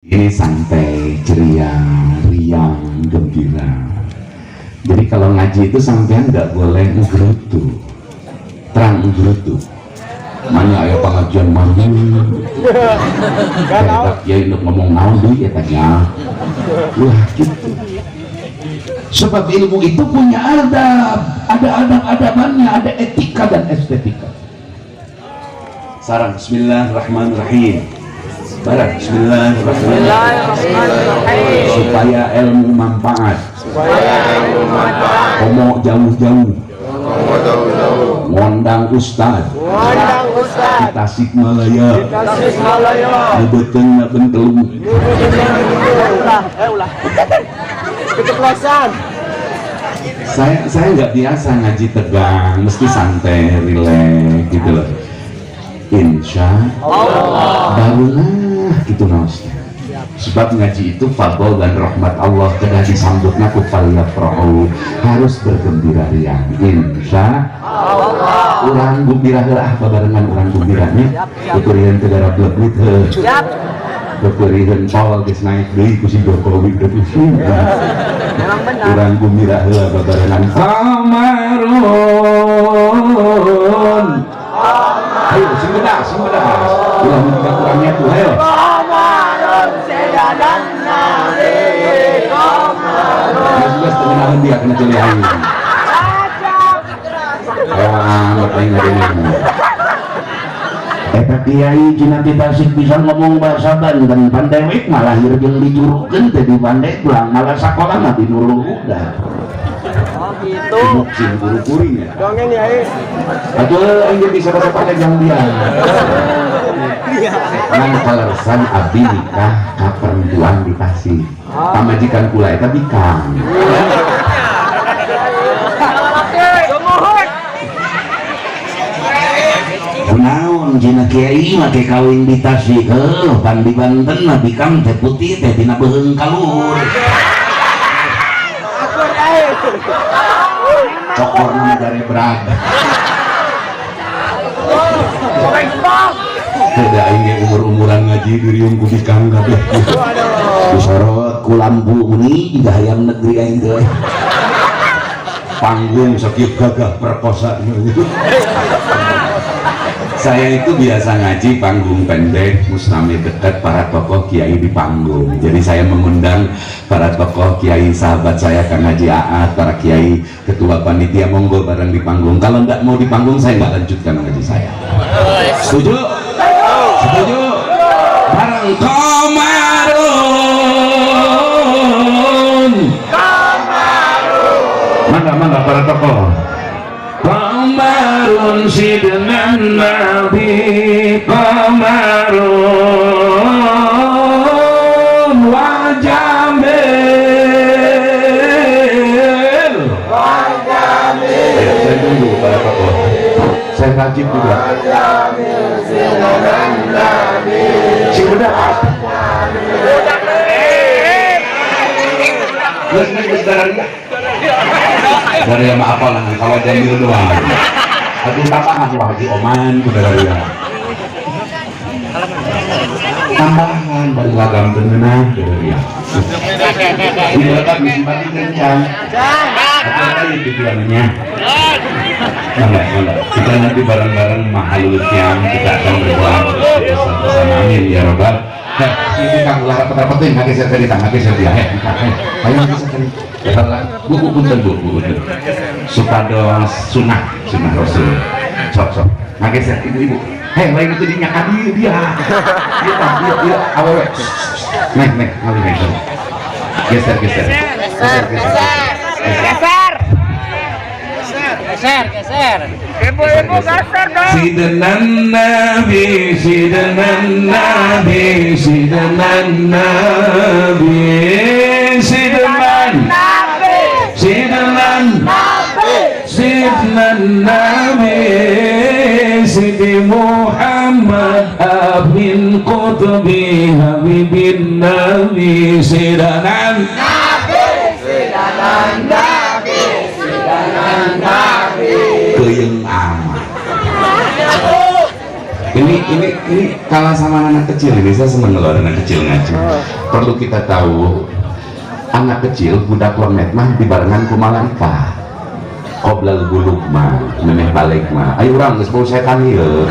Ini santai, ceria, riang, gembira. Jadi kalau ngaji itu sampean nggak boleh ngegerutu, terang ngegerutu. Mana aya pengajian mana? Kayak kiai nu ngomong naon deui eta nya. Wah, gitu. Sebab ilmu itu punya adab, ada adab-adabannya, ada etika dan estetika. Sarang bismillahirrahmanirrahim. Barang bismillahirrahmanirrahim. Supaya ilmu manfaat. Supaya ilmu manfaat. Komo jauh-jauh. Ngondang ustad. Ngondang ustad. Di Tasikmalaya. Tasikmalaya. Nu beuteungna bentelu. Ulah, eh ulah. Keceplosan. Saya nggak biasa ngaji tegang, mesti santai, rileks gitu loh. Insya Allah. Barulah gitu naosnya. Sebab ngaji itu fadl dan rahmat Allah, kedah disambutna ku falyafrahu, harus bergembira riang. Insya Allah. Urang gumbira heula ah, babarengan urang gumbiranya. Peupeuriheun teu garap duit heuh. Siap. Peupeuriheun tol geus naik deui ku si Jokowi udah pusing. Memang benar. Urang gumbira heula babarengan. Qamarun. Ayo, sing bedas, sing bedas. Ulah nu tiga kurangnya tuh, ayo. Qamarun sedadan nabi. Qamarun. Geus geus teu ngeunaheun dia kena ceuli aing. Ayo amat aing ngadenge. Eta kiai cina ti Tasik bisa ngomong bahasa Banten, pandai we malah lahir jeung dijurukeun teh di Pandeglang, malah sakola mah di Nurul Huda. Oh gitu. Sing guru kuring ya. Dongeng ya, eh. Atuh aing jadi siapa-siapa jang dia. Ngan kaleresan abdi nikah ka perempuan di Tasik. Pamajikan kula eta bikang. Sumuhun. Kunaon cina kiai make kawin di Tasik, heuh pan di Banten mah bikang teh putih teh tina beuheung ka luhur. Akur eh. Cokor nama jare berat. Tidak aing ge umur-umuran ngaji diriung ku bikang kabeh. Disorot ku lampu meni jiga hayam negeri aing teh. Panggung sakieu gagah perkosa. Saya itu biasa ngaji panggung pendek, musnami dekat, para tokoh kiai di panggung. Jadi saya mengundang para tokoh kiai sahabat saya Kang Haji Aat, para kiai ketua panitia, monggo bareng di panggung. Kalau nggak mau di panggung, saya nggak lanjutkan ngaji saya. Setuju? Setuju? Bareng Komarun. Mangga mangga para tokoh. Qamarun sidnan Nabi Qamarun wa jamil. Ayo, saya tunggu para tokoh. Saya wajib juga. Si udah. Geus geus darah. Dari yang apa lah kalau jamil doang. Aduh, tambahan wah Haji Oman ku dari ya. Tambahan bari lagam teu ngeunah dari ya. Ini letak simpati kencang. Apa itu tujuannya? Mangga, mangga. Kita nanti bareng-bareng mahalul qiyam, kita akan berdoa bersama-sama. Amin ya robbal. Nah, ini kang ulah rapet-rapetin, ngageser ka dieu, ngageser dia. Heh, heh. Ayo ngageser ka dieu. Ya lah, bu, bu, punten, bu, bu, punten. Supados sunah, sunah Rasul. Sok, sok. Ngageser ibu-ibu. Heh, lain itu dinyaka dia, dia. Dia tah, dia, dia, awewe. Neng, neng, ngalih neng. Geser, geser. Geser, geser. Geser. Geser, geser. Ibu-ibu geser dong. Sidna Nabi, Sidna Nabi, Sidna Nabi, Sidna Nabi. Sidna Nabi. Sidna Nabi, Sidi Muhammad Amin Qutbi Habibin Nabi Sidna Nabi. Sidna Nabi. Sidna Nabi. Keyeng amat. Ini Ini kalah sama anak kecil ini. Saya seneng kalau ada anak kecil ngaji. Perlu kita tahu, anak kecil budak lemet mah dibarengan ku malaikat. Qoblal bulug mah, memeh balik mah. Ayo urang geus bau setan ieu.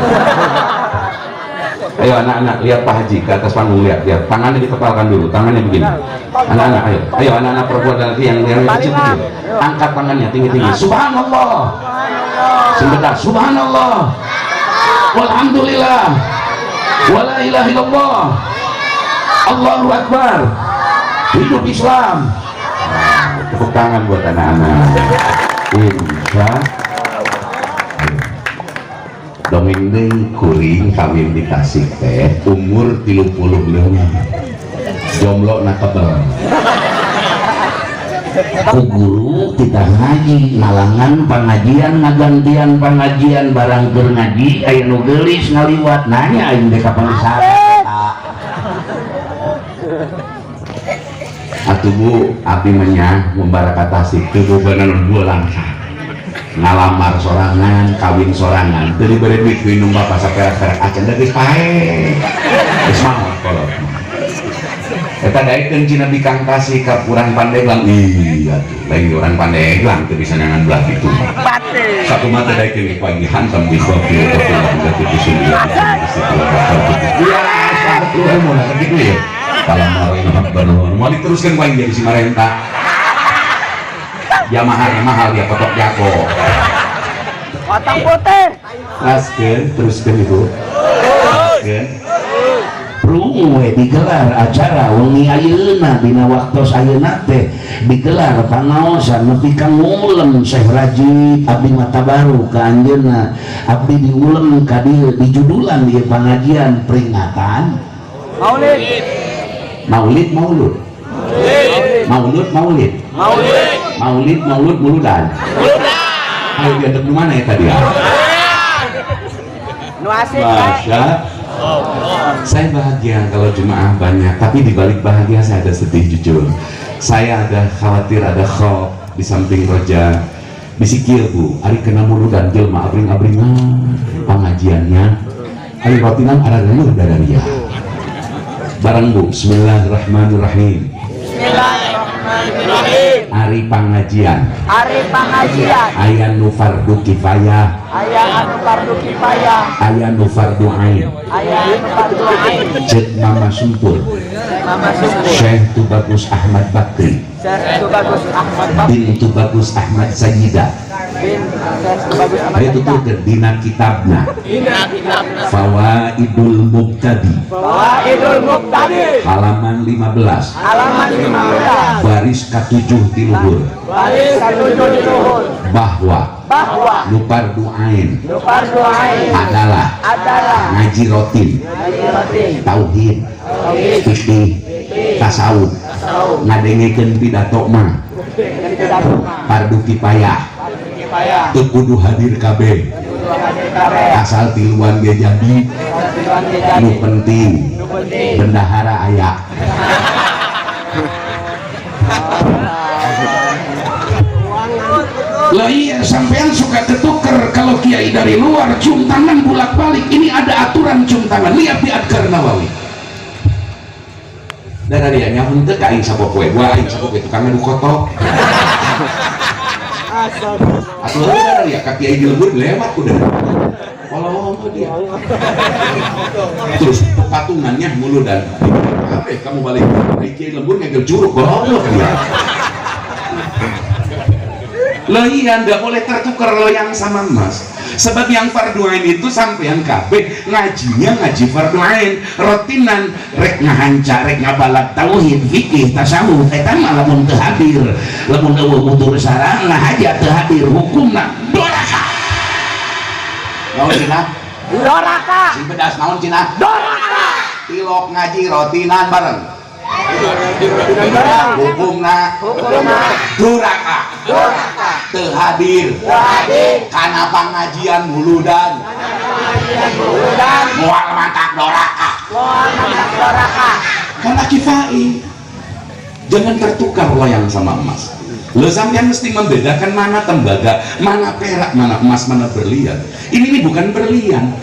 Ayo anak-anak, lihat Pak Haji ke atas panggung, lihat, lihat. Tangannya dikepalkan dulu, tangannya begini. Anak-anak, ayo, ayo anak-anak perempuan dan laki yang kecil-kecil, angkat tangannya tinggi-tinggi. Subhanallah. Sebentar, subhanallah. Walhamdulillah. Wala ilaha illallah. Allahu Akbar. Hidup Islam. Nah, tepuk tangan buat anak-anak. Insya dongeng deui, kuring kawin di Tasik teh umur 35, jomblo na kebel. Ku guru kita ngaji ngalangan pengajian, ngagantian pengajian, barang keur ngaji aya nu geulis ngaliwat, nanya aing teh kapan saha. Atuh Bu, abdi mah nya membara ka Tasik teu boga naon, dua langkah, ngalamar sorangan, kawin sorangan, teu dibere duit ku indung bapa saperak-perak acan, da geus paeh, geus maot kolot. Eta daekeun cina bikang Tasik ka urang Pandeglang. Iya tuh, lain urang Pandeglang teu bisa neangan belah kitu. Satu mata daekeun ku aing dihantam di kopi kopi kopi kopi. Biasa tuh mau gitu ya. Kalau mau ini mau diteruskan ku aing jadi si marenta. Ya mahal, mahal dia kotok jago. Batang putih. Teruskan, teruskan, Ibu. Teruskan. Prung we digelar acara wengi ayeuna, dina waktos ayeuna teh digelar pangaosan nepi ka ngulem Syekh Rajib. Abdi mata baru ka anjeunna, abdi diulem ka dieu, dijudulan ieu pengajian peringatan Maulid. Maulid, maulud, maulud, maulid, Maulid. Maulid, maulud, muludan. Ayo diadep di mana ya tadi ya? Nu asik, Pak. Masya, saya bahagia kalau jemaah banyak, tapi di balik bahagia saya ada sedih jujur. Saya ada khawatir, ada khauf di samping roja. Bisikir Bu, ari kena muludan jelma abring-abringan pengajiannya. Ari rotinan ada leuh dadaria. Bareng Bu, bismillahirrahmanirrahim. Bismillahirrahmanirrahim. Ari pengajian. Ari pengajian. Aya nu fardu kifayah. Aya anu fardu kifayah. Aya nu fardu ain. Aya anu fardu ain. Cek Mama Sumpur. Mama Sumpur. Syekh Tubagus Ahmad Bakri. Syekh Tubagus Ahmad Bakri. Bin Tubagus Ahmad Sayyida. Bin Syekh Tubagus Ahmad Ayo Sayyida. tuturkeun dina kitabna. Dina kitabna. Fawaidul Mubtadi. Fawaidul Mubtadi. Halaman 15. Halaman 15. Baris ka-7 ti luhur. Baris ka-7 di luhur. Bahwa Bahwa nu fardu ain nu fardu ain adalah adalah ngaji rotin, ngaji rotin, tauhid, tauhid, fikih, tasawuf, ngadengekeun pidato mah fardu kifayah, kifayah, teu kudu hadir kabeh, kudu hadir kabeh, asal tiluan ge jadi, tiluan ge jadi, nu penting nu penting bendahara aya. Lah iya, sampean suka ketuker kalau kiai dari luar cium tangan bolak-balik. Ini ada aturan cium tangan. Lihat di Adkar Nawawi. Dan dia nyahun teu ka aing sapopoe, gua aing sapopoe tukang anu kotok. Atuh heuh dia ka kiai di lembur lewat udah. Kalau dia. Terus patungannya muludan. Apa kamu balik? Ai kiai lembur ngegel curug goblok dia. Loh iya, nggak boleh tertukar loyang sama emas. Sebab yang fardu ain itu sampean kabeh ngajinya ngaji fardu ain, rotinan, rek ngahanca, rek ngabalak tauhid, fikih, tasawuf, eta mah lamun teu hadir, lamun eueuh mutur sarana haja teu hadir hukumna doraka. Naon cenah? Doraka. Sing pedas naon cenah? Doraka. Tilok ngaji rotinan bareng. Hukumna Hukumna duraka. Duraka. Teu hadir. Teu hadir. Kana pangajian muludan. Pangajian muludan. Moal mantak doraka. Moal mantak doraka. Karena kifai. Jangan tertukar loyang sama emas. Lo sampean mesti membedakan mana tembaga, mana perak, mana emas, mana berlian. Ini bukan berlian.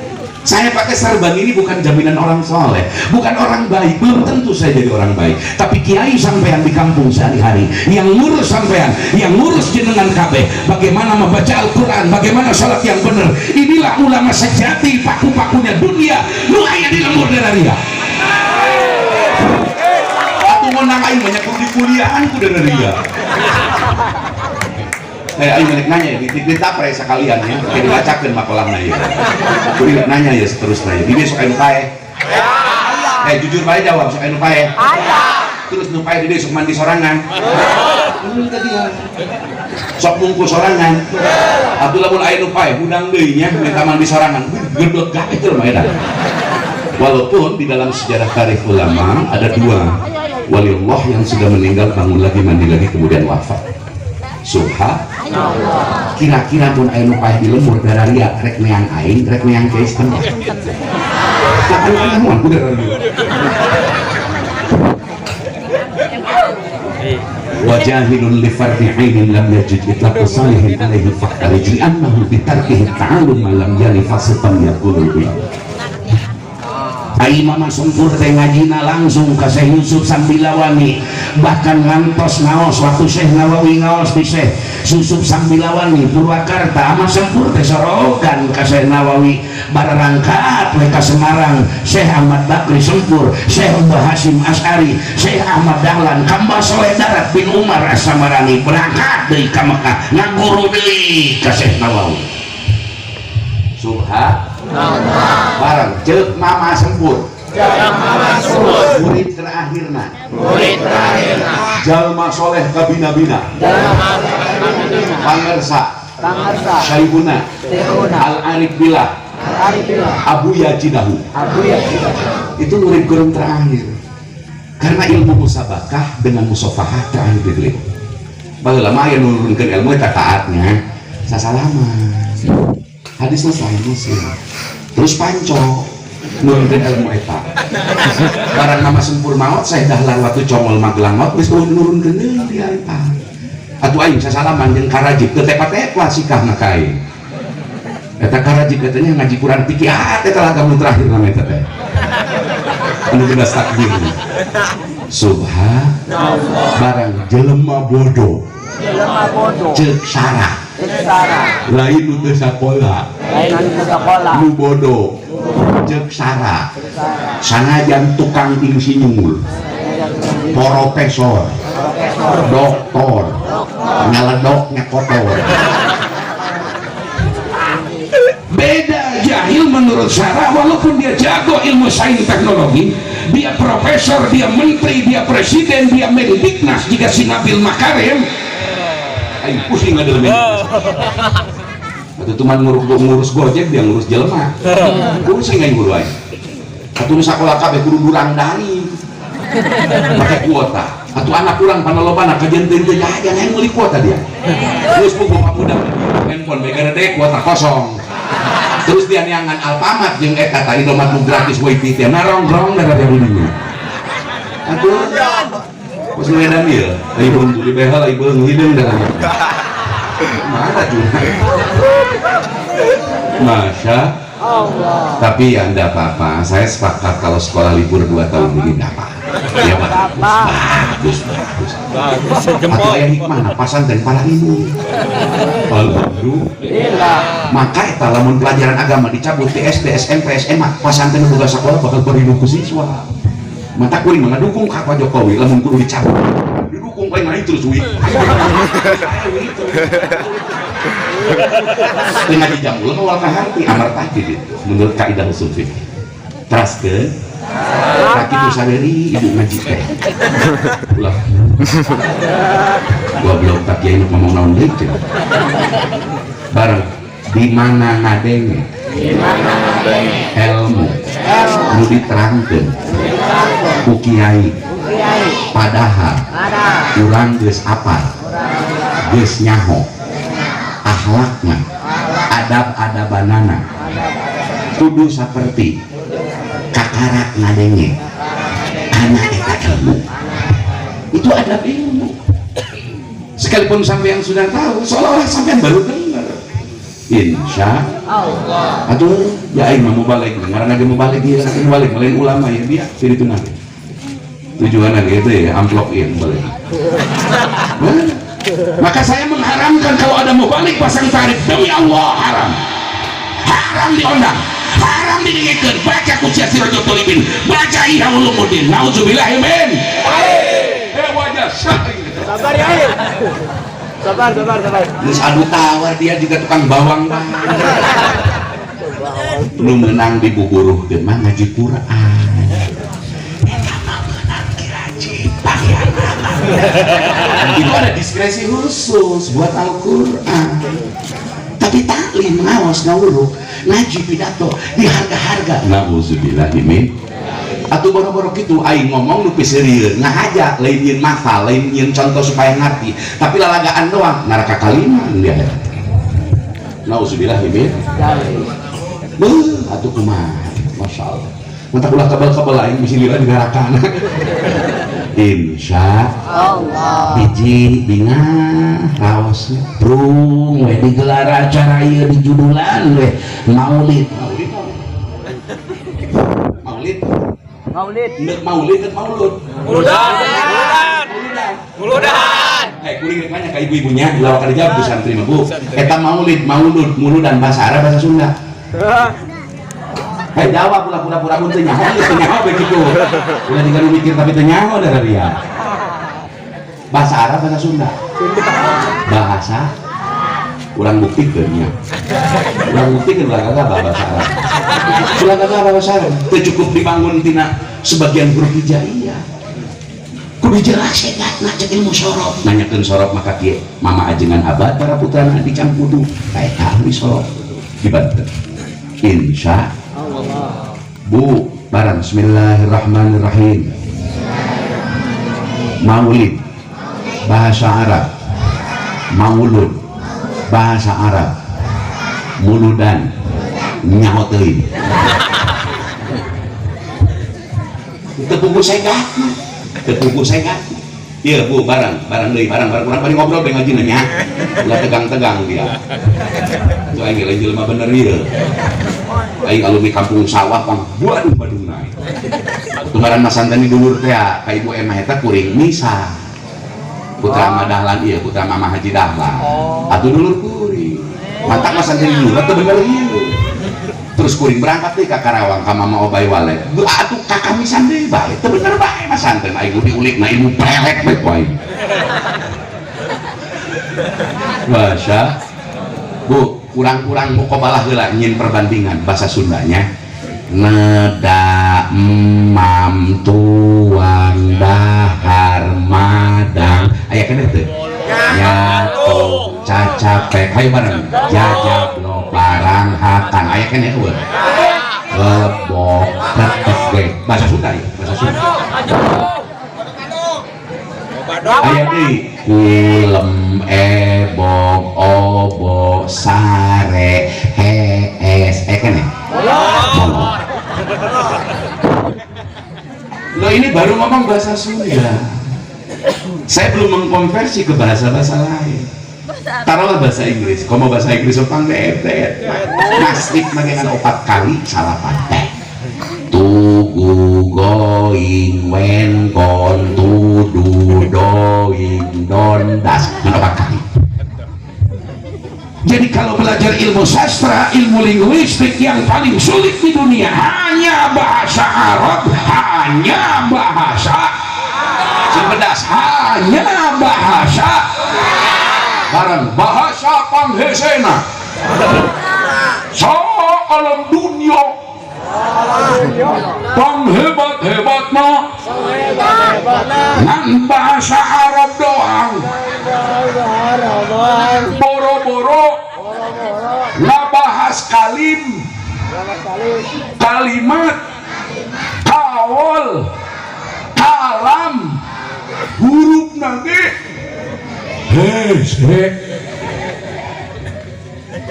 Saya pakai serban ini bukan jaminan orang soleh, bukan orang baik, belum tentu saya jadi orang baik. Tapi kiai sampean di kampung sehari-hari, yang ngurus sampean, yang ngurus jenengan kabeh, bagaimana membaca Al-Quran, bagaimana sholat yang benar. Inilah ulama sejati, paku-pakunya dunia, nu aya di lembur dia. Atuh menang aing banyak di kuliahan ku dia. Aing balik nanya ya, di tapre sekalian ya, kayak dibacakeun makolahna ya. Kudu nanya ya seterusnya ya. Di besok anu paeh. Jujur bae jawab, sok anu paeh. Terus nu paeh di besok mandi sorangan. Tadi ya. Sok mungkus sorangan. Atuh lamun aya nu paeh hudang deui nya minta mandi sorangan. Gedot gawe teu mah eta. Walaupun di dalam sejarah tarikh ulama ada dua waliullah yang sudah meninggal bangun lagi, mandi lagi, kemudian wafat. Subhanallah. Kira-kira pun aya nu paeh di lembur dararia rek neang aing, rek neang kiai setengah. Nah, anu anu ku dararia. Wa jahilun li fardi ainin lam yajid itlaq salihin alaihi fahtarij li annahu bi tarkihi ta'allum ma lam yali fasiqan yaqulul ulama. Ai Mama Sempur teh ngajina langsung ka Syekh Yusuf Sambilawani, bahkan ngantos ngaos waktu Syekh Nawawi ngaos di Syekh Yusuf Sambilawani Purwakarta. Ama Sempur teh sorogan ka Syekh Nawawi, barangkat we ka Semarang Syekh Ahmad Bakri Sempur, Syekh Mbah Hasyim Asy'ari, Syekh Ahmad Dahlan, ka Mbah Soleh Darat bin Umar As-Samarani, berangkat deui ka Mekah ngaguru deui ka Syekh Nawawi. Subhanallah. Bareng ceuk Mama Sempur, murid terakhirna, jalma soleh kabina-bina, pangersa Syaihuna Al Arif Billah Abu Yajidahu. Itu murid guru terakhir karena ilmu musabakah dengan musofahah terakhir di beliau. Baheula mah aya nurunkeun ilmu eta taatnya sasalaman, hadisnya sahih Muslim. Terus panco nurunkeun ilmu eta barang Mama Sempur maot, saya Dahlan waktu congol Magelang maot, geus nurunkeun deui dia eta. Atuh aing sasalaman jeung karajib teu tepa-tepa sikahna ka aing. Eta karajib katanya ngaji Quran pikir eta lagamu terakhir nama eta teh anu geus takbir. Subhanallah. Barang jelema bodoh, Jelema bodoh, ceuk sarah, cek sara, lain nu teu sakola, lain anu sekolah, nu bodoh ceuk sara, sanajan tukang insinyur, profesor, doktor, ngaledoknya kotor. Beda jahil menurut Sarah, walaupun dia jago ilmu sains teknologi, dia profesor, dia menteri, dia presiden, dia Mendiknas, jika si Nabil Makarim aing pusing ada lebih. Atau cuman ngurus Gojek, dia ngurus jelema, pusing aing guru aing. Atuh nu sakola kabeh kudu durang dari pakai kuota. Atuh anak kurang panolobana kajian teu jajan aing meuli kuota dia. Terus bu bapak muda handphone BGRD kuota kosong. Terus dia neangan Alfamart jeung eta ta Indomaret nu gratis wifi teh narongrong darah dia belinya. Atuh geus ngedan ieu, ai beung di behel, ai beung hideung darah. Mana juga. Masya Allah. Tapi ya enggak apa-apa, saya sepakat kalau sekolah libur 2 tahun ini enggak apa-apa. Ya bagus, bagus, bagus. Bagus, Atau jempol. aya hikmah, pasantren para ibu. Alhamdulillah. Maka eta lamun pelajaran agama dicabut di SD, SMP, SMA, pasantren boga sekolah bakal beribu ku siswa. Mata kuring mah ngadukung ka Pak Jokowi lamun kudu dicabut. Didukung paling lain terus wi. Teu ngaji jam ulah moal kaharti amar tajdid itu menurut kaidah usul fikih. Teraskeun. Nah, kitu sadari ibu ngaji teh. Ulah. Goblok tak kiai nu ngomong naon deui teh. Bareng di mana ngadenge? Di mana ngadenge? Ilmu. Nu diterangkeun ku kiai. Kiai. Padahal Ada. urang geus apal, geus nyaho akhlakna, adab-adabanana kudu saperti kakarak ngadenge kana eta ilmu. Itu adab ilmu. Sekalipun sampean sudah tahu, seolah-olah sampean baru dengar. Insya Allah. Atuh ya aing mah mubalig, ngaranna ge mubalig ieu, mubalig lain ulama ya dia jadi itu nanti. Tujuannya gitu ya, amplop ieu mubalig. Nah, maka saya mengharamkan kalau ada mubalig pasang tarif, demi Allah haram. Haram diundang, haram didengikeun, baca Kuciah Sirajul Tholibin, baca Ihya Ulumuddin. Nauzubillahi min. Wajah syah. Sabar ya. Sabar, sabar, sabar. Terus adu tawar dia juga tukang bawang bang. Nu menang dibuburuhkeun mah ngaji Quran. Eta mah meunang Ki Rajib panghianatan. Itu ada diskresi khusus buat Al-Quran. Tapi taklim ngaos ngawuruk ngaji pidato di harga-harga. Nauzubillahi min. Atuh boro-boro kitu aing ngomong nu piseurieun ngahaja lain nyeun mafal lain nyeun contoh supaya ngerti tapi lalagaan doang neraka kalima dia. Nauzubillahi min. Beuh atuh kumaha masyaallah. Mata ulah kebal-kebal aing bisi lila di neraka. Insya Allah. Biji bingah raosnya Prung we digelar acara ieu di judulan we Maulid. Maulid. Maulid. Maulid. Maulid dan maulud. Muludan. Muludan. Kuring rek nanya ka ibu-ibunya lawa ka dijawab ku santri mah Bu. Eta maulid, maulud, muludan bahasa Arab bahasa Sunda. Hei jawab ulah pura-pura mun teu nyaho geus teu nyaho begitu. Ulah tinggal nu mikir tapi teu nyaho da dia. Bahasa Arab bahasa Sunda. Bahasa urang buktikeun nya. Urang buktikeun ulah kagak bahasa Arab. Ulah kagak bahasa Arab. Teu cukup dibangun tina sebagian huruf hijaiyah. Kudu jelas hebatna cek ilmu sorof. Nanyakeun sorof maka kieu mama ajengan abad para putrana di Cangkudu kaeta ahli sorof di Banten. Insya Allah. Bu, barang bismillahirrahmanirrahim. Maulid bahasa Arab, maulud bahasa Arab, muludan nyaho teuing. Teu puguh segatna, teu puguh segatna. Iya Bu, barang, barang deui, barang, barang kurang bari ngobrol bae ngaji nya. Ulah tegang-tegang dia. Itu aing lain jelema bener ieu. Aing alumni kampung sawah pang Bandung Badung naik. Tumbaran masanten di dulur teh ka Ibu Emah eta kuring misa. Putra Mama Dahlan ieu, putra Mama Haji Dahlan. Atuh dulur kuring. Mantak masanten di dulur teh bener ieu. Terus kuring berangkat deui ka Karawang ka Mama Obay Wale. Atuh ka kamisan deui bae. Teu bener bae masanten aing diulik na ilmu pelek bae ku aing. Masya Bu, kurang-kurang mukobalah heula nyin perbandingan bahasa Sundanya. Neda emam tuang dahar madang aya keneh teu? Nyato cacapek hayu bareng jajablo barang hakan aya keneh eueuh? Lebok tetep ge bahasa Sunda ya, bahasa Sunda. Aya deui kulem ebog obo sare hees aya keneh? Molor. Loh ini baru ngomong bahasa Sunda. Saya belum mengkonversi ke bahasa-bahasa lain. Taruhlah bahasa Inggris. Kalau mau bahasa Inggris opang debet. Masif magengan 4 kali salah teh. Tugu going when gone to do doing don das 4 kali. Jadi kalau belajar ilmu sastra, ilmu linguistik yang paling sulit di dunia hanya bahasa Arab, hanya bahasa Cipedas, hanya bahasa bareng bahasa Panghesena. So alam dunia panghebat-hebatna ngan bahasa Arab doang. Boro-boro ngabahas kalim, kalimat, kaol, kalam, huruf nanti. Hese.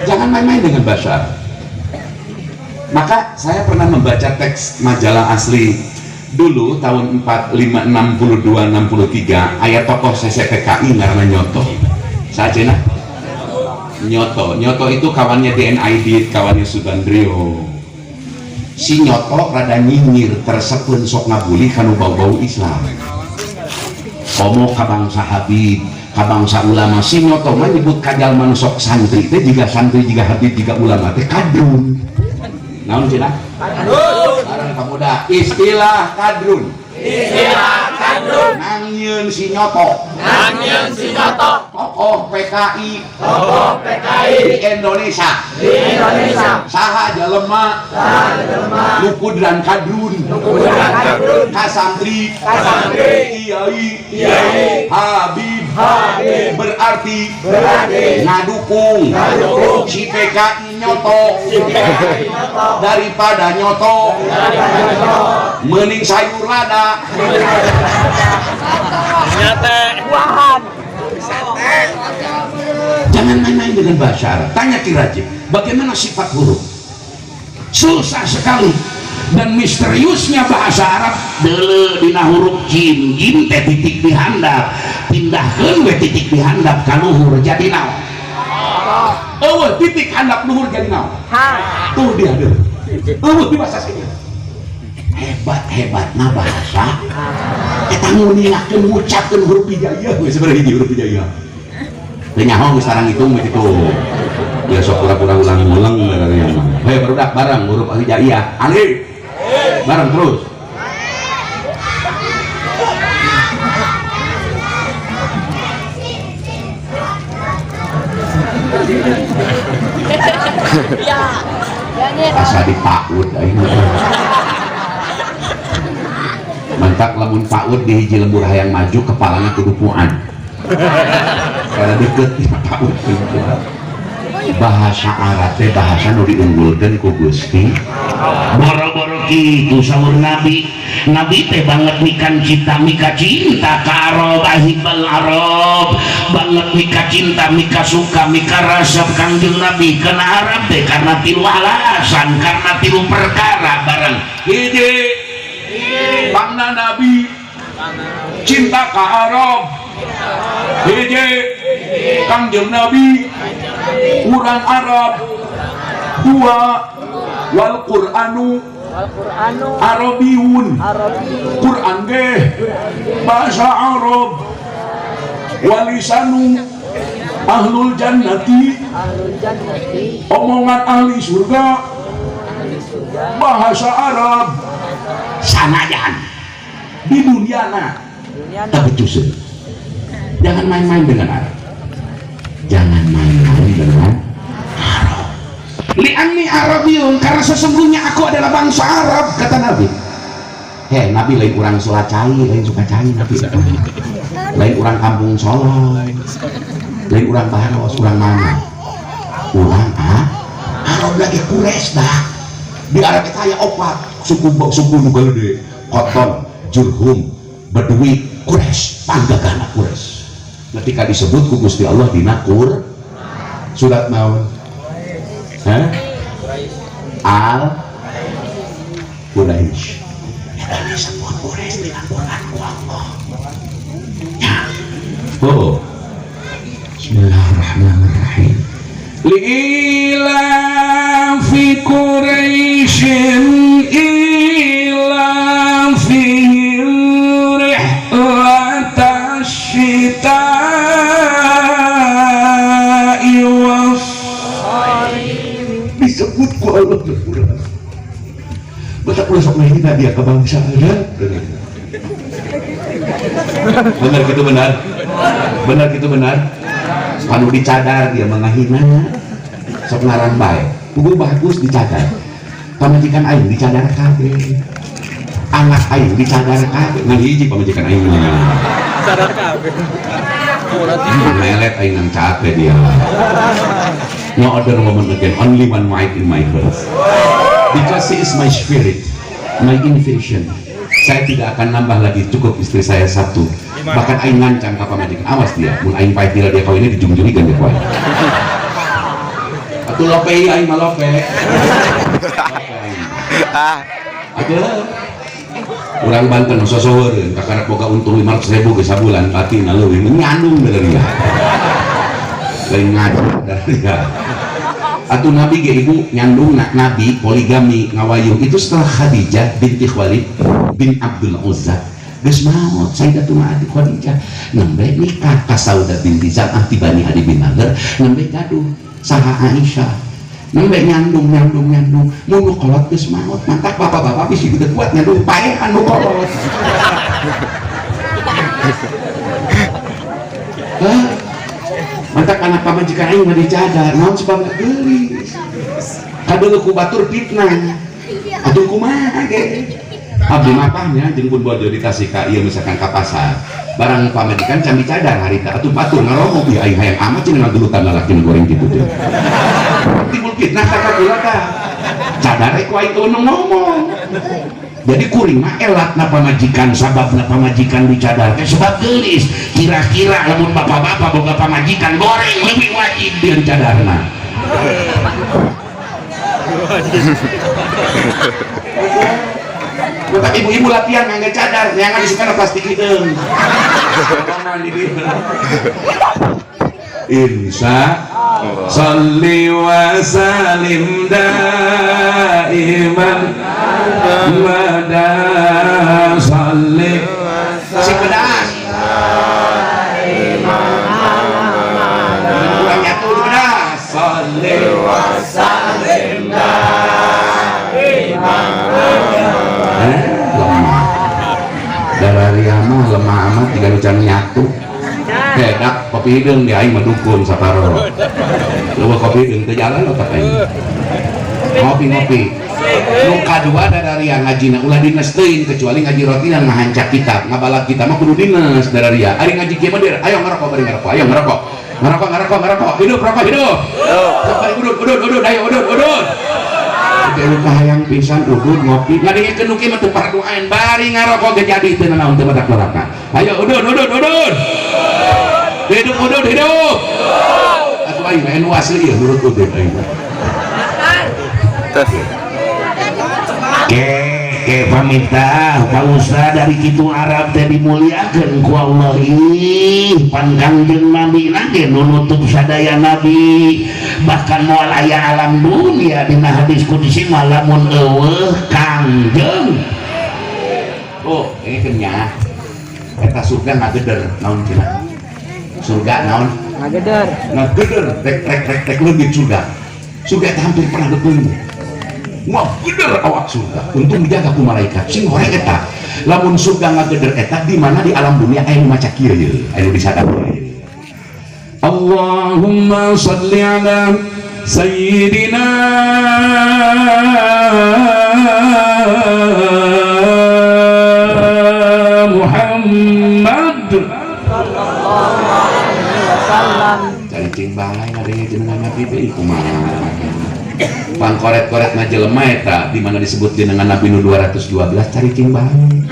Jangan main-main dengan bahasa Arab. Maka saya pernah membaca teks majalah asli dulu tahun 45, 62, 63 ayat tokoh CCPKI ngaranna Nyoto. Saha cenah? Nyoto. Nyoto itu kawannya DNID, kawannya Subandrio. Si Nyoto rada nyinyir, tersepun sok ngabuli kanu bau-bau Islam. Komo ka bangsa Habib, ka bangsa ulama. Si Nyoto mah nyebut ka jalma nu sok santri teh jiga santri, jiga Habib, jiga ulama teh kadrun. Naon cenah? Kadrun. Bareng pemuda, istilah kadrun. Istilah kadrun. Nangieun si Nyoto. Nangieun si Nyoto. Tokoh PKI. Tokoh PKI di Indonesia. Di Indonesia. Saha jelema. Saha jelema. Nu kudran kadrun. Nu kudran kadrun. Ka santri. Ka santri. Kiai. Kiai. Habib. Habib. Berarti. Berarti. Ngadukung. Ngadukung. Si PKI Nyoto. Si PKI Nyoto. Daripada Nyoto. Daripada Nyoto. Mending sayur lada. Wahan. Jangan main-main dengan bahasa Arab. Tanya Ki Rajib, bagaimana sifat huruf? Susah sekali dan misteriusnya bahasa Arab. Deuleu dina huruf jim, jim teh titik di handap, pindahkeun we titik di handap ka luhur jadi naon? Eueuh titik handap luhur jadi naon? Ha. Tuh dia deuleu. Eueuh di bahasa sini. Hebat-hebatna bahasa eta nguningakeun ngucapkeun huruf hijaiyah we sebenarnya hiji huruf hijaiyah. Teu nyaho geus tarang hitung we kitu. Ya sok pura-pura ulang-ulang ngaranna mah. Hei barudak bareng huruf hijaiyah. Alif. Bareng terus. Asa dipaud aing. Mantak lamun paud di hiji lembur hayang maju kepalana kudu puan. Karena deket di paud gitu. Bahasa Arab teh bahasa nu diunggulkeun ku Gusti. Boro-boro kitu saur Nabi. Nabi teh banget mikan cinta mika cinta ka Arab, ahibal Arab, banget mika cinta mika suka mika resep Kangjeng Nabi kana Arab teh karena tilu alasan, karena tilu perkara bareng. Hiji, pangna Nabi cinta ka Arab. Hiji, Kangjeng Nabi urang Arab. Dua, wal Qur'anu Arabiyun. Quran ge bahasa Arab. Walisanu ahlul jannati, omongan ahli surga bahasa Arab. Sanajan di dunia na tapi justru jangan main-main dengan Arab. Jangan main-main dengan Arab. Li'anni Arabiyun, karena sesungguhnya aku adalah bangsa Arab, kata Nabi. Hei, Nabi lain orang Sulacai, lain Sukacai, Nabi lain orang kampung Solo, lain orang Baros, orang mana? Orang Arab lagi Quraisy dah. Di Arab itu aya opat suku suku nu gede, Koton, Jurhum, Badui, Quraisy, panggagana Quraisy. Ketika disebut ku Gusti Allah dina Qur surat naon? Hah? Al Quraisy. Eta disebut Quraisy dina Quran ku Allah. Ya. Oh. Bismillahirrahmanirrahim. Li'ilafi Quraisyin ilafihim rihlatash syita'i was-saif. Disebut ku Allah di Quran. Batak ulah sok ngahina dia ke bangsa aja. Benar gitu benar. Benar gitu benar. Anu dicadar dia mengahina. Sok ngaran bae. Puguh bagus dicadar. Pamajikan aing dicadar kabeh. Anak aing dicadar kabeh. Ngan hiji pamajikan aing mah. Cadar kabeh. Melet aing nang capek dia. No other woman again, only one wife in my heart. Because she is my spirit, my invasion. Saya tidak akan nambah lagi, cukup istri saya satu. Bahkan aing ngancam ka pamajikan, awas dia, mun aing pahit bila dia kawinnya dijungjungi dia kawin. Atuh lope aing mah lope. Atuh urang Banten sosoheureun kakarak boga untung 500.000 ge sabulan batina leuwih nyandung bener dia. Lain ngaji ya. Atuh Nabi ge ibu nyandung Nabi poligami ngawayuh itu setelah Khadijah binti Khalid bin Abdul Uzza geus maot Sayyidatuna Khadijah nembe nikah ka Saudah binti Zam'ah ti Bani Adi bin Nadhr nembe gaduh saha Aisyah nembe nyandung nyandung nyandung mun nu kolot geus maot mantak bapak-bapak bisi teu kuat nyandung paehan nu kolot. Hah? Mantak anak pamajikan aing mah dicadar naon sebabna geulis kadeuleu ku batur fitnah atuh kumaha ge abdi mah pahnya jeung pun bojo di Tasik ka ieu misalkan ka pasar barang pamajikan can dicadar harita atuh batur ngaromong ieu aing hayang amat cenah ngagelutan lalaki nu goreng kitu teh timbul fitnah ka kula tah cadar ku aing teu ngomong. Jadi kuring mah elat na pamajikan sabab na pamajikan dicadar teh sebab geulis kira-kira lamun bapak-bapak boga pamajikan goreng leuwih wajib dia dicadarna. Matak ibu-ibu latihan ngangge cadar neangan isukana plastik hideung. Insya salli wa salim daiman mada salli si pedas kurang nyatu di pedas salli wa salim daiman lemah dararia mah lemah amat jika nu can nyatu. Hedak kopi hideung di aing mah dukun saparo. Leuweuh kopi hideung teu jalan otak aing. Ngopi-ngopi. Nu kadua dararia ngajina ulah dines teuing kecuali ngaji rotinan ngahancak kitab, ngabalak kita mah kudu dines dararia. Ari ngaji kieu mah ayo ngarokok bari ngarokok, ayo ngarokok. Ngarokok ngarokok ngarokok, hidup rokok hidup. Hidup. Bari udud udud udud ayo udud udud. Teu kahayang pisan udud ngopi. Ngadengkeun nu kieu mah teu parduaen bari ngarokok ge jadi teu nanaon teu matak neraka. Ayo udud udud udud. Hidup udud hidup. Atuh aing mah nu asli ieu nurut udud aing. Tes. Ke pamitah Pak Ustaz dari kitu Arab teh dimuliakeun ku Allah ih pan Kangjeng Nabi ge nu nutup sadaya nabi bahkan moal aya alam dunia dina hadis qudsi mah lamun eueuh Kangjeng. Oh, ini kenyah. Eta surga ngageder naon cenah? Surga naon? Ngageder. Ngageder rek rek rek rek leungit surga. Surga eta hampir pernah leungit. Wah, geder awak surga. Untung dijaga ku malaikat. Sing horeng eta. Lamun surga ngageder eta di mana di alam dunia aya nu maca kieu ye, aya nu disadar. Allahumma shalli ala sayyidina Muhammad sallallahu alaihi wasallam. Cari cing bae ngadenge jenengan Nabi teh kumaha. Pangkoret-koret na jelema eta di mana disebut jenengan Nabi nu 212 cari cing bae.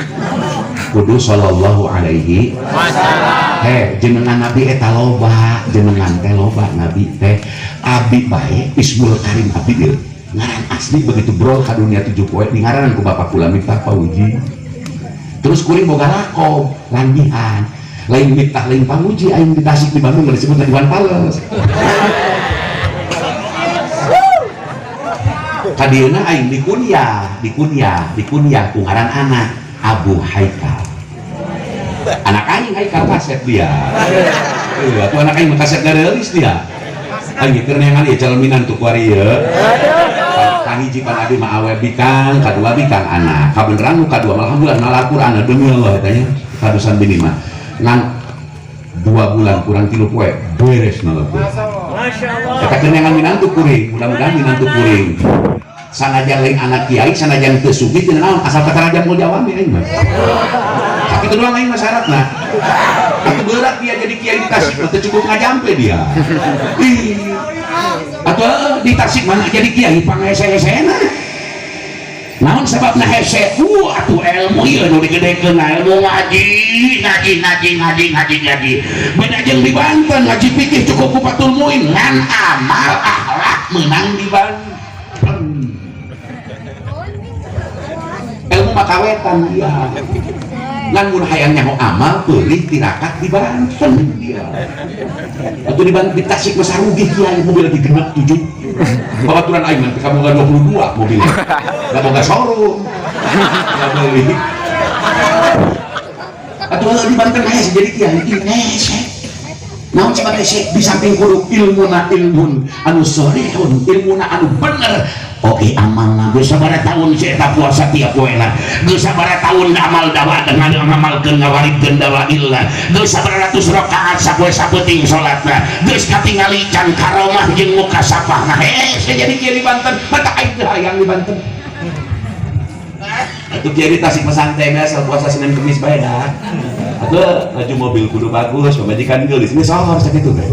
Kudu sallallahu alaihi wasallam. He, jenengan Nabi eta loba, jenengan teh loba Nabi teh abi bae Ismul Karim abi ieu. Ngaran asli begitu brol ka dunia 7 poe di ngaranan ku bapak kula Miftah Pauji. Terus kuring boga lakob landihan. Lain Miftah lain Panguji aing di Tasik di Bandung disebut Iwan Fals. Kadieuna aing dikunyah, dikunyah, dikunyah ku ngaran anak Abu Haikal. Anak aing Haikal kasep dia. Heuh, atuh anak aing mah kasep gareulis dia. Aing keur neangan ieu calon minantu ku ari ieu. Kahiji pan abdi mah awe bikang, kadua bikang anak. Kabeneran nu kadua mah alhamdulillah nalakur anak demi Allah eta nya. Kadusan bini mah. Ngan 2 bulan kurang 3 poe beres nalakur. Masyaallah. Eta keur neangan minantu kuring, mudah-mudahan minantu kuring. Sanajan lain anak kiai, sanajan teu sugih teu naon, asal kataraja moal jawami aing mah. Sakitu doang aing mah syaratna. Atuh berat dia jadi kiai di Tasik mah teu cukup ngajampe dia. Ih. Atuh di Tasik mana jadi kiai pangese-hesena. Naon sababna hese? Atuh ilmu ieu nu digedekeun ilmu ngaji, ngaji, ngaji, ngaji, ngaji, ngaji. Beda jeung di Banten ngaji fikih cukup ku Fathul Muin ngan amal akhlak meunang di Banten. Ilmu mah kawetan dia. Ngan mun hayang nyaho amal peulih tirakat di Banten dia. Atuh di Banten di Tasik mah sarugi kiai, mobil lagi genep 7. Babaturan aing mah kaboga 22 mobilnya. Da boga showroom. Nggak beli. Atuh di Banten aya jadi kiai ieu hese. Naon coba hese di samping kudu ilmuna ilmun anu solehun, ilmuna anu bener. Oke, amalna geus sabaraha tahun si eta puasa tiap poena, geus sabaraha tahun amal dakwah dengan ngamalkeun ngawaridkeun dakwah illah, geus sabaraha ratus rakaat sapoe sapeuting salatna, geus katingali can karomah jeung muka sapahna. Hese jadi kiai di Banten, mata aing teu hayang di Banten. Atuh kiai di Tasik mah santai, biasa puasa Senin Kemis bae dah. Atuh laju mobil kudu bagus, pamajikan geulis, geus sohor sakitu teh.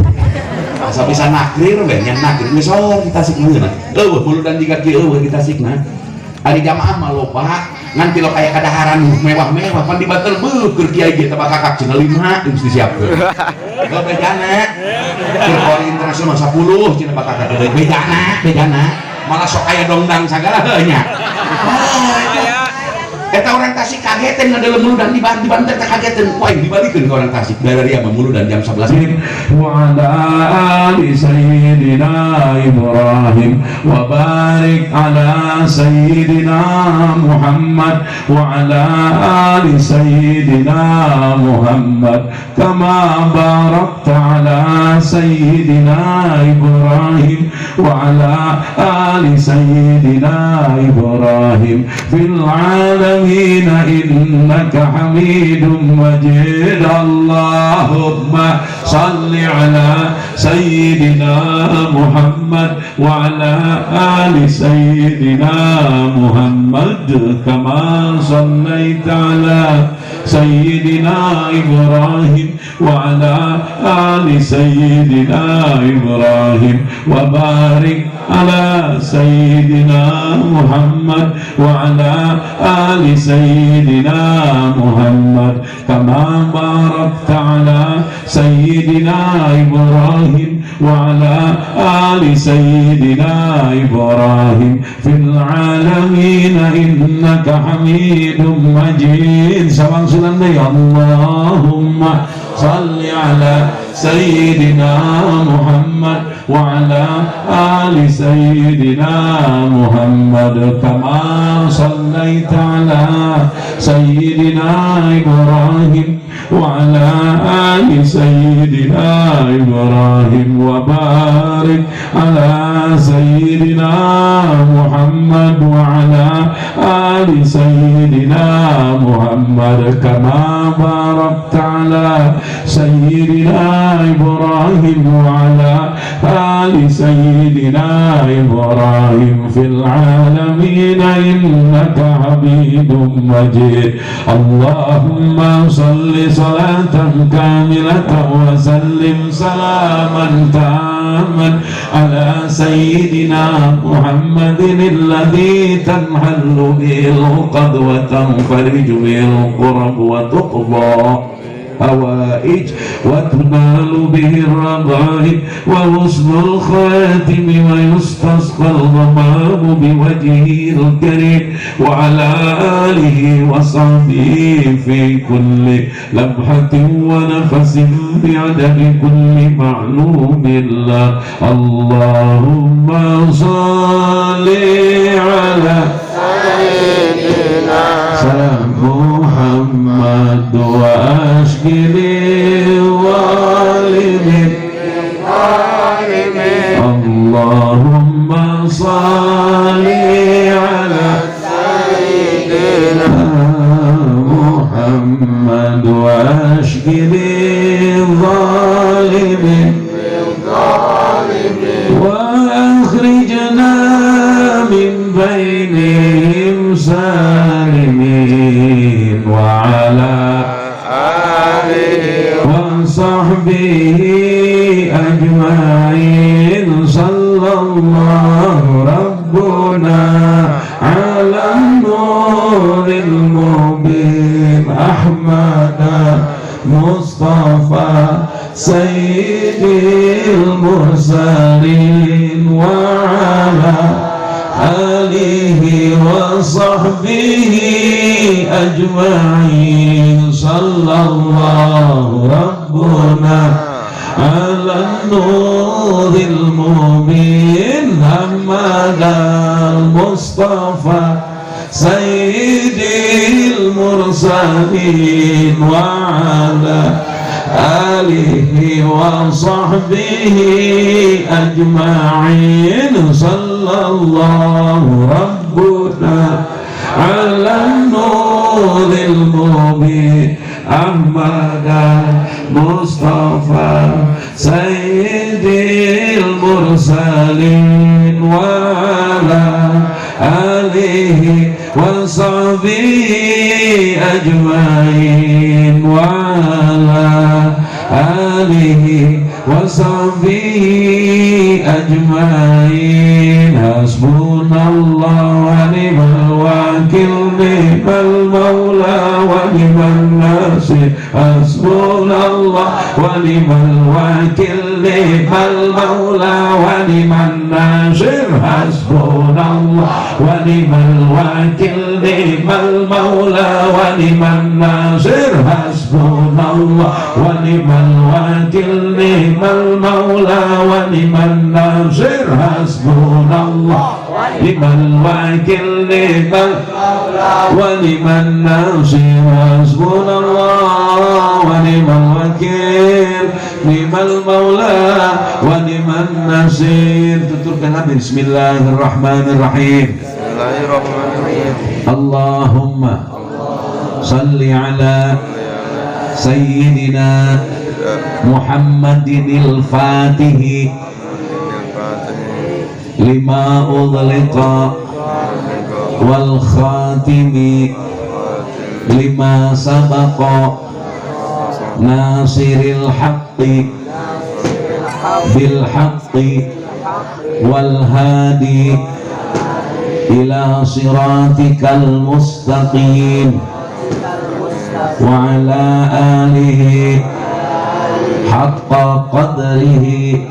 Asa bisa nakrir we, nya nakrir geus sohor di Tasik mah. Eueuh muludan jiga kieu eueuh di Tasik mah. Ari jamaah mah loba, ngan ti lo kaya kadaharan mewah-mewah pan di Banten beuh keur kiai ge teh kakak cenah 5 geus disiapkeun. Gak bejana. Keur kori internasional 10 cenah bakakak teh bejana, bejana. Malah sok aya dongdang sagala heuh nya. Eta orang Tasik kagetin ngadelem muludan di Banten teh kagetin. Wah, dibalikeun ke orang Tasik. Dari dia mah muludan jam 11 ini. وعلى آل سيدنا إبراهيم وبارك على سيدنا محمد وعلى آل سيدنا محمد كما باركت على سيدنا إبراهيم وعلى آل سيدنا إبراهيم في العالمين إنك حميد مجيد. اللهم صل على سيدنا محمد وعلى آل سيدنا محمد كما صليت على سيدنا إبراهيم وعلى آل سيدنا إبراهيم وبارك على سيدنا محمد وعلى آل سيدنا محمد كما باركت على سيدنا إبراهيم وعلى آل سيدنا إبراهيم في العالمين إنك حميد مجيد. Sawangsulan deui. اللهم صل على سيدنا محمد وعلى آل سيدنا محمد كما صليت على سيدنا إبراهيم وعلى آل سيدنا إبراهيم وبارك على سيدنا محمد وعلى آل سيدنا محمد كما باركت على سيدنا إبراهيم وعلى آل سيدنا إبراهيم في العالمين إنك حميد مجيد. اللهم صل صلاة كاملة وسلم سلاما تاما على سيدنا محمد الذي تنحل به العقد وتنفرج به الكرب وتقضى الحوائج وتنال به الرغائب وحسن الخاتم ويستسقى الغمام بوجهه الكريم وعلى آله وصحبه في كل لمحة ونفس بعدد كل معلوم له. اللهم صل على سيدنا سلام محمد وأشكر الظالمين. اللهم صل على سيدنا محمد وأشكر الظالمين وأخرجنا من بينهم سالمين وعلى آله وصحبه أجمعين. صلى الله ربنا على النور المبين أحمد مصطفى سيد المرسلين وعلى آله وصحبه أجمعين. صلى الله ربنا على النور المبين أحمد المصطفى سيد المرسلين وعلى آله وصحبه أجمعين. صلى الله ربنا على النور المبين أحمد المصطفى سيد المرسلين وعلى آله وصحبه أجمعين وعلى آله وصحبه أجمعين. حسبنا الله ونعم الوكيل نعم المولى ونعم الناصر. حسبنا الله ونعم الوكيل نعم المولى ونعم الناصر. حسبنا الله ونعم الوكيل نعم المولى ونعم الناصر. حسبنا الله ونعم الوكيل نعم المولى ونعم الناصر. حسبنا الله ونعم الوكيل نعم المولى ونعم الناصر. حسبنا الله ونعم الوكيل نعم المولى ونعم النصير. Tuturkan bismillahirrahmanirrahim. Bismillahirrahmanirrahim. Allahumma salli ala sayyidina Muhammadinil Fatihi lima ughliqa wal khatimi lima sabaqa nasiril haqqi bil haqqi wal hadi ila siratikal mustaqim wa ala alihi haqqa qadrihi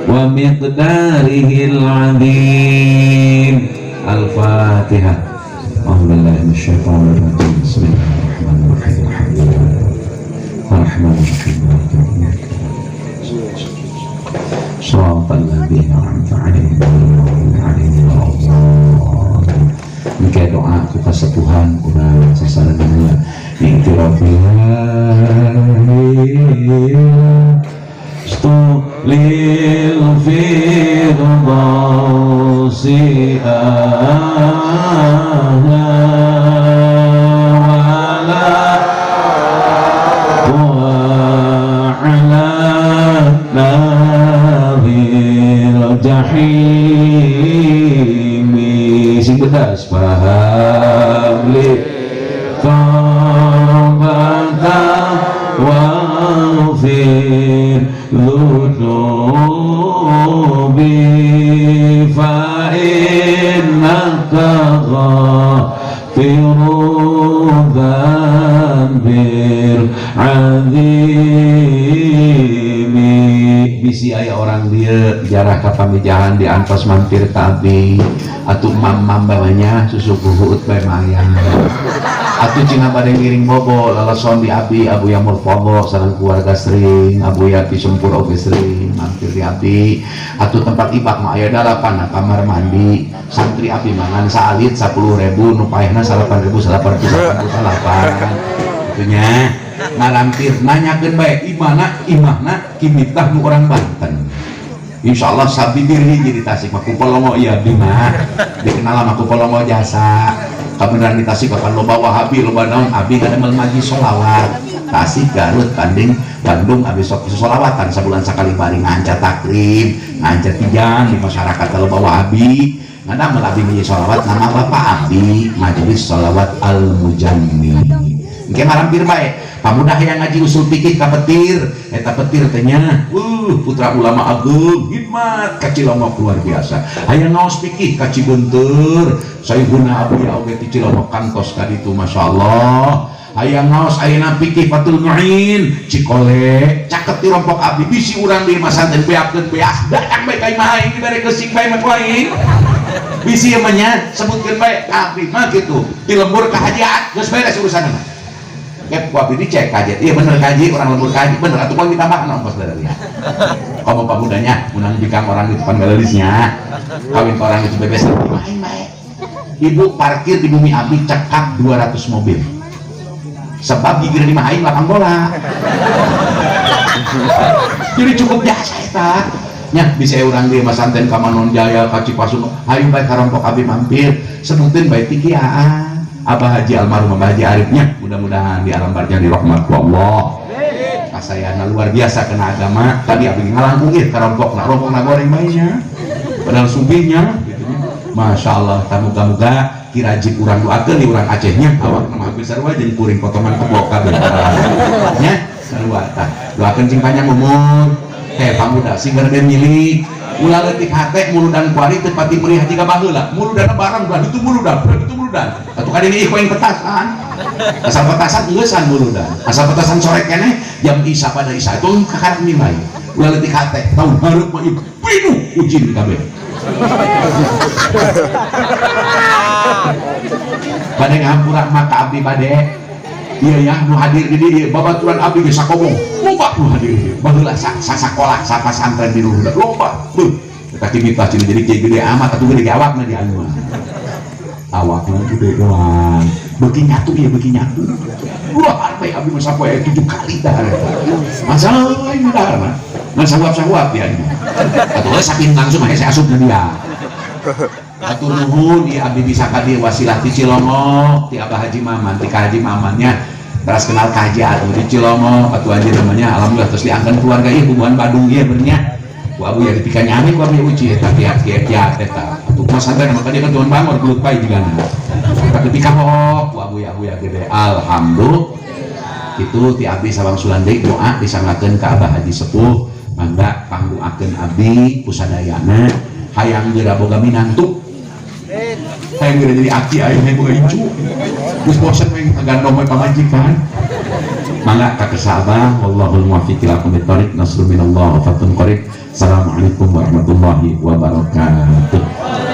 wa miqdarihil azim. Al-Fatihah. A'udzubillahi minasyaitonir rajim. Bismillahirrahmanirrahim. Alhamdulillah arrahmanirrahim. Maliki yaumiddin. Shiratal ladzina an'amta 'alaihim ghairil maghdubi 'alaihim waladdallin. Engke doa ku kasepuhan urang sasarengan i'tirafillah lil firdausi ahla wala wa ala nadhil jahimi. Sing bedas paham li taubata waghfir dzunubi fa innaka ghafiru dzanbil azimi. Bisi aya orang dieu jarah ka pamijahan diantos mampir ka abdi atuh mam-mam bawanya susu buhut bae maya atuh cina bade ngiring bobo lalason di abdi Abu Yamur Fogo sareng keluarga sering Abu Yati Sempur oge sering mampir di abdi atuh tempat ibak mah aya 8 kamar mandi santri abdi mangan saalit 10.000 nu paehna 8.888 itunya ngalampir nanyakeun bae imana imahna kimitah nu orang Banten. Insyaallah sabibir hiji di Tasik mah kupolongo ieu abdi mah dikenal mah kupolongo jasa kabeneran di Tasik kapan loba Wahabi loba naon abdi ngadamel maji sholawat Tasik Garut Bandung Bandung abdi sok sholawatan sabulan sakali bari nganca takrib nganca tijang di masyarakat loba Wahabi ngadamel abdi maji sholawat nama bapak abdi Majelis Sholawat Al Mujammil. Engke marampir bae pamudah yang ngaji usul fikih ka petir eta petir teh nya putra ulama agung hikmat ka Cilongok luar biasa hayang ngaos fikih ka Cibeunteur Sayyiduna Abu Ya oge ti Cilongok kantos ka ditu masyaallah hayang ngaos ayeuna fikih Fathul Muin Cikole caket ti rompok abdi bisi urang di masantren beakeun beas datang bae ka imah aing dibere keusik bae mah ku aing. Bisi ieu mah nya sebutkeun bae abdi mah kitu. Di lembur ka hajiat geus beres urusanna. Kep ku abdi dicek kajet. Iya bener kaji orang lembur kaji bener atuh poin ditambahna ongkos dari dia. Komo pamudanya menang bikang orang itu pan galerisnya. Kawin ke orang itu bebas main bae. Ibu parkir di bumi abdi cekak 200 mobil. Sebab gigir di aing lapang bola. Jadi cukup jasa eta. Nya bisa urang di Masanten ka Manon Jaya ka Cipasung hayu bae ka rompok abdi mampir sebutin bae tikiaan. Abah Haji almarhum Abah Haji Arifnya mudah-mudahan di alam barzah di rahmat Allah. Kasayana luar biasa kena agama. Tadi abdi ngalangkung ieu ka rompokna, rompokna goreng bae nya. Padahal sumpihnya gitu nya. Masya Allah, muga-muga kirajib urang doakeun di urang Acehnya awak mah hampir sarua jeung kuring potongan kebo kabeh. Nya sarua tah. Doakeun sing panjang umur. Teh pamuda sing gede milik ulah leutik hate muludan kuari teu pati meriah jiga baheula. Muludana barang belah ditu muludan, belah ditu muludan. Atuh kadini ih ku aing petasan. Asal petasan geusan muludan. Asal petasan sore keneh jam isa pada isa itu kakarak nilai. Ulah leutik hate tahun hareup mah ieu pinuh ujin kabeh. Bade ngahampura mah ka abdi bade. Iya ya, nu hadir di dieu babaturan abdi geus sakomo. Loba nu hadir di dieu. Baheula sasakolah sapasantren di luhur loba. Beuh, eta kimitah cenah jadi kieu gede amat atuh gede ge awakna di anu. Awakna gede doang. Beuki nyatu ieu beuki nyatu. Wah, harpe abdi mah sapoe 7 kali dahar. Masa lain dahar mah. Ngan sahuap-sahuap di anu. Atuh we saking langsung hese asupna dia. Atur nuhun ieu abdi bisa ka dieu wasilah ti Cilongok ti Abah Haji Maman ti Ka Haji Mamannya teras kenal ka Haji atuh di Cilongok atuh anjeun namanya alhamdulillah terus diangkat keluarga ieu bubuhan Badung ieu beurnya ku abu ya dipika nyami ku abdi uci eta pihak-pihak eta atuh kumaha santai maka dia kan tuan bangor gelut bae jigana tapi dipika hok ku abu ya abu ya gede alhamdulillah itu ti abdi sawang sulan deui doa disanggakeun ka Abah Haji Sepuh mangga pangdoakeun abdi kusadayana hayang geura boga minantu hayang geura jadi aki aing hayang boga incu geus bosen we ngagandong we pamajikan mangga ka kersa abah wallahul muwaffiq ila aqwamit thoriq nasrun minallah wa fathun qarib. Assalamualaikum warahmatullahi wabarakatuh.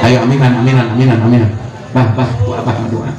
Ayo aminan aminan aminan aminan bah bah ku abah doa.